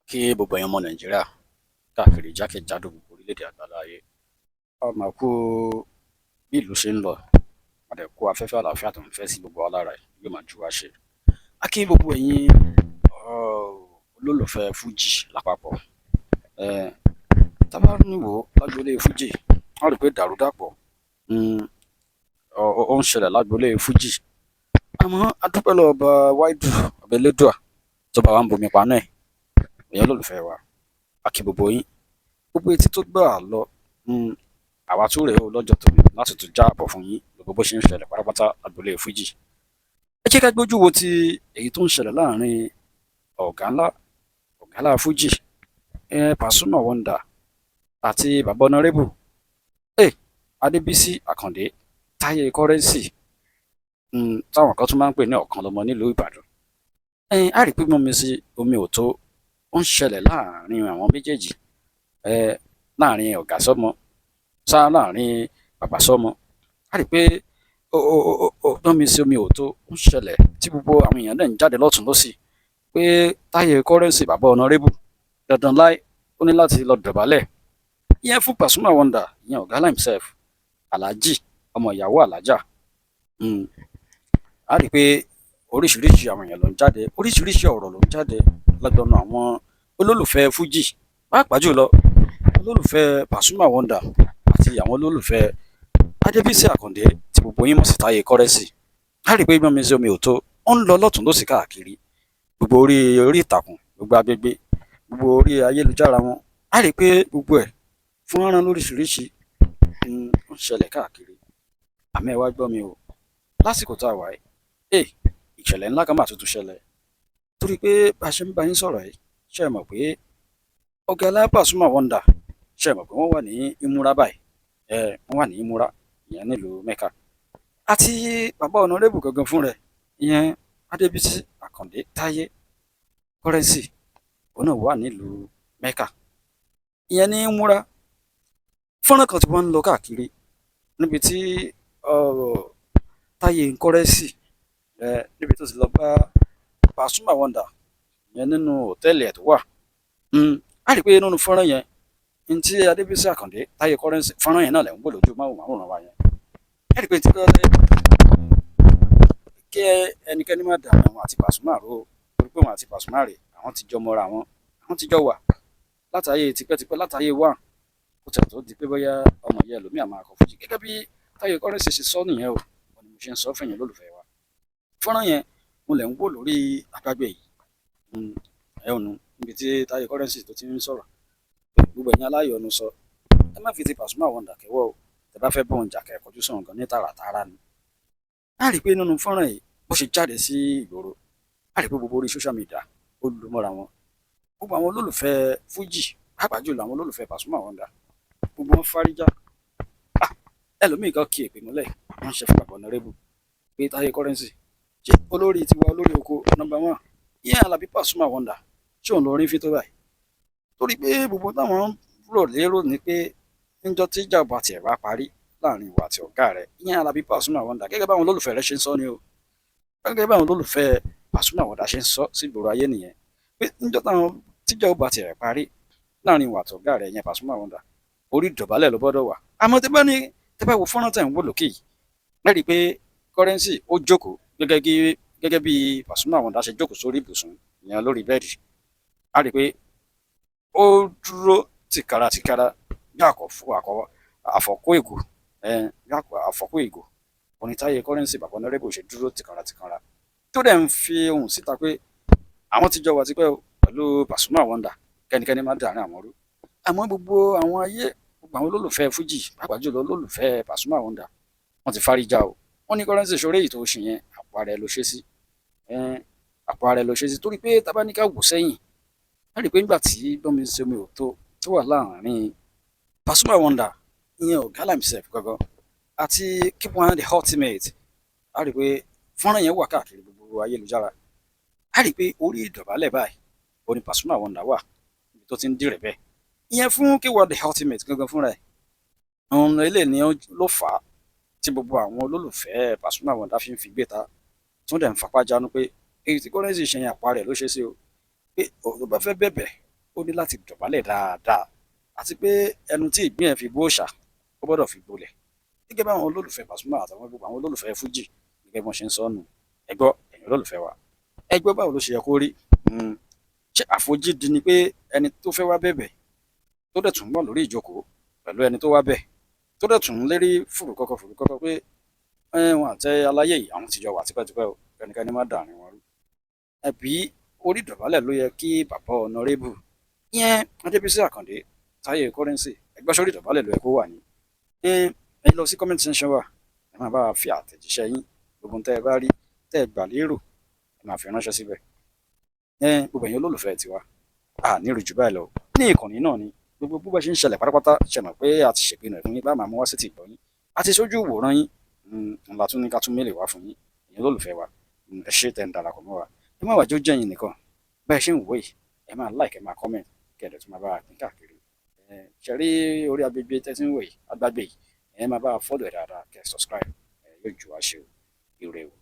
Kí gbogbo ẹ̀yin ọmọ Nàìjíríà káàkiri jákèjádò gbogbo orílẹ̀-èdè àgbáláyé, a máa kú bí ìlú ṣe ń lọ, a dẹ̀ kú afẹ́fẹ́ àlàáfíà tó ń fẹ́ sí gbogbo wa lára, yóò máa ju wá ṣe. A kí gbogbo ẹ̀yin olólùfẹ́ fújì lápapọ̀. Tá bá ní wò ó lágboolé fújì, a rí pé dàrúdàpọ̀ ó ń ṣẹlẹ̀ lágboolé fújì. Àmọ́ a dúpẹ́ lọ́wọ́ Ọba Wáídù, Ọba Elédùà tó bá wa ń bomi paná ẹ̀. Ẹ̀yin olólùfẹ́ wa, a kí gbogbo yín. Gbogbo etí tó gbà lọ, àwa tún rèé o lọ́jọ́ tòní láti tún jábọ̀ fún yín gbogbo bó ṣe ń ṣẹlẹ̀ pátápátá lágboolé fújì. Ẹ jẹ́ ká gbójú wo ti èyí tó ń ṣẹlẹ̀ láàrin ọ̀gá ńlá fújì, Pasuma Wonder àti bàbá Honourable Adébísí Àkàndé Táyé Currency, táwọn kan tún máa ń pè ní Ọ̀kanlọ́mọ nílùú Ìbàdàn. A rí pé gbọ́nmi sí omi ò tó ó ń ṣẹlẹ̀ láàrin àwọn méjèèjì, láàrin ọ̀gá sọ́mọ, sá láàrin bàbá sọ́mọ. A rí pé ó gbọ́nmi sí omi ò tó ó ń ṣẹlẹ̀ tí gbogbo àwọn èèyàn náà ń jáde lọ́tùn lósì pé Táyé Currency, bàbá Honourable, dandan láì ó ní láti lọ dọ̀bálẹ̀ ìyẹn fún Pasuma Wonder, ìyẹn ọ̀gá ńlá himself, Alhaji ọmọ ìyàwó Alhaja. A rí pé oríṣiríṣi àwọn èèyàn ló ń jáde, oríṣiríṣi ọ̀rọ̀ ló ń jáde lọ́dọọnù àwọn olólùfẹ́ fújì, pàápàá jùlọ olólùfẹ́ Pasuma Wonder àti àwọn olólùfẹ́ Adébísí Àkàndé tí gbogbo yín mọ̀ sí Táyé Currency. A rí pé gbọ́nmi sí omi ò tó ó ń lọ lọ́tùn lósì káàkiri gbogbo orí ìtàkùn, gbogbo agbègbè, gbogbo orí ayélujára wọn. A rí pé gbogbo ẹ̀ fọ́nrán lóríṣiríṣi ń ṣẹlẹ̀ káàkiri. Àmọ́ ẹ wá gbọ́ mi o, lásìkò tá a wà yìí, ìṣẹ̀lẹ̀ ńlá kan mà tuntun ṣẹlẹ̀, torí pé bá a ṣe ń bá yín sọ̀rọ̀ yìí, ṣé ẹ mọ̀ pé ọ̀gá ńlá Pasuma Wonder, ṣé ẹ mọ̀ pé wọ́n wà ní ìmúra báyìí? Wọ́n wà ní ìmúra, ìyẹn nílùú Mecca, àti bàbá Honourable gangan fún rẹ̀, ìyẹn Adébísí Àkàndé Táyé Currency, òun náà wà nílùú Mecca, ìyẹn ní ìmúra. Fọ́nrán kan tí wọ́n ń lọ káàkiri níbi tí Táyé Currency, níbi tó ti lọ bá Pasuma Wonder, ìyẹn nínú hòtẹ́ẹ̀lì ẹ̀ tó wà. A rí i pé nínú fọ́nrán yẹn ní tí Adébísí Àkàndé Táyé Currency, fọ́nrán yẹn náà lẹ̀ ń wò lójú máwòmáwòrán wa yẹn. Ẹ rí i pé tí kí ẹnikẹ́ni má dà àwọn àti Pasuma ró, torí pé wọn àti Pasuma rè, àwọn ti jọ mọ́ra wọn, àwọn ti jọ wà látàyè tipẹ́tipẹ́, látàyè wà kó tẹ̀ tó di pé bóyá ọmọ yẹn ẹlòmíà máa kọ fújì, gẹ́gẹ́ bí Táyé Currency ṣe sọ nìyẹn o. Wọ́n ni mo ṣe ń sọ fẹ̀yìn lólùfẹ́ wa. Fọ́nrán yẹn mo lẹ̀ ń wò lórí àgbàgbé yìí ẹ ò nu níbi tí Táyé Currency tó ti ń sọ̀rọ̀. Gbogbo ẹ̀yin aláyọ̀nù sọ, ẹ má fi ti Pasuma Wonder kẹ́wọ́ o. Tẹ bá fẹ́ bọ̀ ń jà, kẹ́ kọjú sọ̀rọ̀ gan ní tààràtààrà ni. A rí i pé nínú fọ́nrán yìí, bó ṣe jáde sí ìgboro, a rí i pé gbogbo orí social media ó lu mọ́ra wọn. Gbogbo àwọn olólùfẹ́ fújì, pàápàá jùlọ àwọn olólùfẹ́ Pasuma Wonder, gbogbo wọn fárígá. Ẹlòmíì kan kí èpè mọ́lẹ̀ wọ́n ṣe fún bàbá Honourable pé Táyé Currency ṣe olórí tiwa, olórí oko number one, ìyẹn Alábí Pasuma Wonder, ṣé òun lọ rí fi tó báyìí? Torí pé gbogbo táwọn rò lérò ní pé níjọ́ tí ìjà bá tiẹ̀ wá parí láàrin ìwà àti ọ̀gá rẹ̀, ìyẹn Alábí Pasuma Wonder, gẹ́gẹ́ báwọn olólùfẹ́ rẹ̀ ṣe ń sọ ni o, gẹ́gẹ́ báwọn olólùfẹ́ Pasuma Wonder ṣe ń sọ sí ìgboro ayé nìyẹn, pé níjọ́ táwọn tíjà bá tiẹ̀ parí láàrin ìwà àti ọ̀gá rẹ̀, ìyẹn Pasuma Wonder, orí ìdọ̀bálẹ̀ ló gbọ́dọ̀ wà. Àmọ́ tí bá ní tẹ́ bá wo fọ́nrán tẹ̀ ń wò lókè yìí, ẹ rí i pé Currency ó jókòó gẹ́gẹ́ bí Pasuma Wonder ṣe jókòó sórí ibùsùn, ìyẹn lórí bẹ́ẹ̀dì. A rí i pé ó dúró tìkára tìkára bí àfọ̀kọ́ ìgò, bí àfọ̀kọ́ ìgò òní Táyé Currency, bàbá Honourable, ṣe dúró tìkára tìkára, tó dẹ̀ ń fi ohùn síta pé àwọn ti jọ wà tipẹ́ pẹ̀lú Pasuma Wonder, kẹ́nikẹ́ni má dàárín àwọn rú. Àmọ́ gbogbo àwọn ayé, gbogbo àwọn olólùfẹ́ fújì, pàápàá jùlọ olólùfẹ́ Pasuma Wonder, wọ́n ti fárígá o. Wọ́n ní Currency ṣoré èyí tó ṣe yẹn, àpò ara ẹ ló ṣe sí, àpò ara ẹ ló ṣe sí, torí pé tá bá ní ká wò sẹ́yìn, á rí i pé nígbà tí gbọ́nmi sí omi ò tó tó wà láàrin Pasuma Wonder, ìyẹn ọ̀gá himself gangan, àti K1 The Ultimate, á rí i pé fọ́nrán yẹn wà káàkiri gbogbo ayélujára. Á rí i pé orí ìdọ̀bálẹ̀ báyìí ó ní Pasuma Wonder wà níbi tó ti ń dìrẹ̀ bẹ́ẹ̀, ìyẹn fún K1 The Ultimate gangan fúnra ẹ̀. Òun eléyìí ni ló fà á tí gbogbo àwọn olólùfẹ́ Pasuma Wonder fi ń fi gbé ta, tí wọ́n dẹ̀ ń fapá jánu pé èyí tí Currency ṣe yẹn, àpá rẹ̀ ló ṣe sí o, pé ó bá fẹ́ bẹ̀bẹ̀ Ó ní láti dọ̀bálẹ̀ dáadáa, àti pé ẹnu tí ìgbín ẹ̀ fi bó òòṣà, ó gbọ́dọ̀ fi gbolẹ̀, gẹ́gẹ́ bá àwọn olólùfẹ́ Pasuma àtàwọn gbogbo àwọn olólùfẹ́ fújì, gẹ́gẹ́ bí wọ́n ṣe ń sọ nù. Ẹ gbọ́, ẹ̀yin olólùfẹ́ wa, ẹ gbọ́, báwo ló ṣe yẹ kó rí? Ṣé àfojúdi ni pé ẹni tó fẹ́ wá bẹ̀bẹ̀, tó dẹ̀ tún wà lórí ìjókòó pẹ̀lú ẹni tó wá bẹ̀, tó dẹ̀ tún lérí fùrùkọ́kọ́ fùrùkọ́kọ́ pé wọn àtẹ aláyé yìí, àwọn ti jọ wà tipẹ́tipẹ́ o, kẹ́nikẹ́ni má dàrin wọn rú? Ẹbí orí ìdọ̀bálẹ̀ ló yẹ kí bàbá Honourable yẹn, Adébísí Àkàndé Táyé Currency? Ẹgbẹ́ sórí ìdọ̀bálẹ̀ ló yẹ kó wà ní. Ẹ lọ sí comment section wa, ẹ máa bá wa fi àtẹ̀jíṣẹ́ yín, gbogbo tẹ́ ẹ bá rí, tẹ́ ẹ gbà lérò, ẹ máa fi ránṣẹ́ síbẹ̀. Gbogbo ẹ̀yin olólùfẹ́ tiwa, a ní ìrìjú báyìí lọ ní ìkànnì náà ni. Gbogbo bó bá ṣe ń ṣẹlẹ̀ pátápátá, ṣe mọ̀ pé a ti ṣèpinnu ẹ̀ fún yín, bá máa mú wá sí ti ìgbọ́ yín àti sójú ìwòran yín. Ńlá tún ní ká tún mélèé wá fún yín. Ẹ̀yin olólùfẹ́ wa, ẹ ṣé tẹ́ ń darapọ̀ mọ́ wa. Ẹ má wàá jó jẹ́yìn nìkan. Bẹ́ẹ̀ ṣe ń wò yìí, ẹ máa like, ẹ máa comment, kẹ́ ẹ dẹ̀ tún máa bá wa pín káàkiri. Ẹ ṣe rí orí agbègbè tẹ́ tí ń wò yìí, agbágbé yìí, ẹ máa bá wa follow ẹ̀ dáadáa, kẹ́ ẹ subscribe. Ẹ yóò ju wa ṣe o. Ire o.